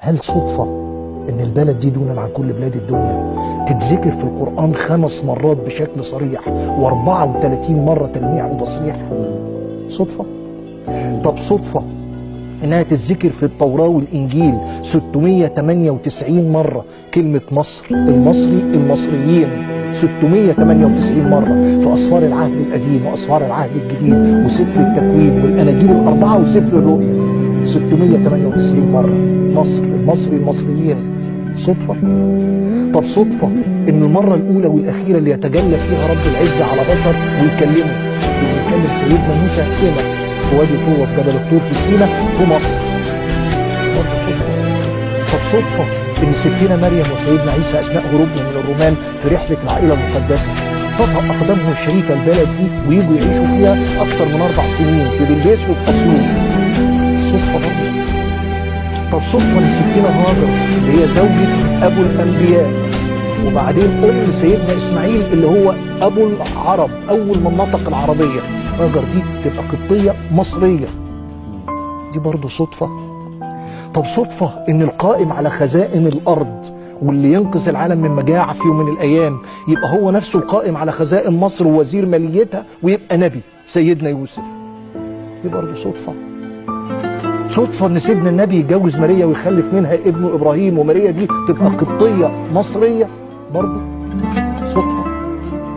هل صدفة إن البلد دي دونا عن كل بلاد الدنيا تتذكر في القرآن 5 مرات بشكل صريح و34 مرة تلميع وتصريح؟ صدفة؟ طب صدفة إنها تتذكر في التوراة والإنجيل 698 مرة كلمة مصر، المصري، المصريين، 698 مرة في أسفار العهد القديم وأسفار العهد الجديد وسفر التكوين والأناجيل الأربعة وسفر الرؤيا، 698 مرة مصر، المصري، المصريين. صدفة؟ طب صدفة إن المرة الأولى والأخيرة اللي يتجلى فيها رب العزة على بشر ويكلمه، ويكلم سيدنا موسى هنا في وادي طوى في جبل الطور في سينا في مصر، برضه صدفة. طب صدفة إن ستنا مريم وسيدنا عيسى أثناء هروبهم من الرومان في رحلة العائلة المقدسة تطأ أقدامهم الشريفة البلد دي ويجوا يعيشوا فيها أكتر من 4 سنين في بلبيس وفي أسيوط، صدفة برضه. طب صدفة إن ستنا هاجر اللي هي زوجة أبو الأنبياء وبعدين أم سيدنا إسماعيل اللي هو أبو العرب أول من نطق العربية، هاجر دي تبقى قبطية مصرية، دي برضه صدفة. طب صدفة إن القائم على خزائن الأرض واللي ينقذ العالم من مجاعة في يوم من الأيام يبقى هو نفسه القائم على خزائن مصر ووزير ماليتها ويبقى نبي سيدنا يوسف، دي برضه صدفة. صدفة إن سيدنا النبي يتجوز ماريا ويخلف منها ابنه إبراهيم وماريا دي تبقى قبطية مصرية، برضه صدفة.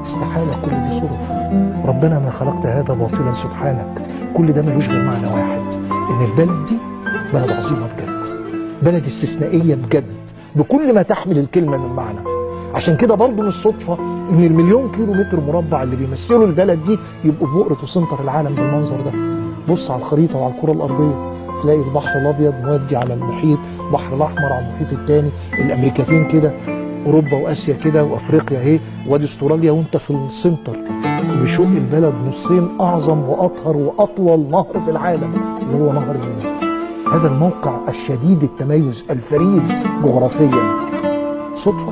استحالة كل دي صدف. ربنا ما خلقت هذا باطلا سبحانك. كل ده ملوش غير معنى واحد، إن البلد دي بلد عظيمة بجد، بلد استثنائية بجد بكل ما تحمل الكلمة من معنى. عشان كده برضه مش صدفة إن ال1,000,000 كيلو متر مربع اللي بيمثلوا البلد دي يبقوا في بؤرة وسنتر العالم بالمنظر ده. بص على الخريطة وعلى الكرة الأرضية تلاقي البحر الأبيض مودي على المحيط، البحر الأحمر على المحيط الثاني، الأمريكتين كده، أوروبا وآسيا كده، وأفريقيا أهي، وادي استراليا، وأنت في السنتر. بشق البلد نصين أعظم وأطهر وأطول نهر في العالم اللي هو نهر النيل. هذا الموقع الشديد التميز الفريد جغرافيا صدفة؟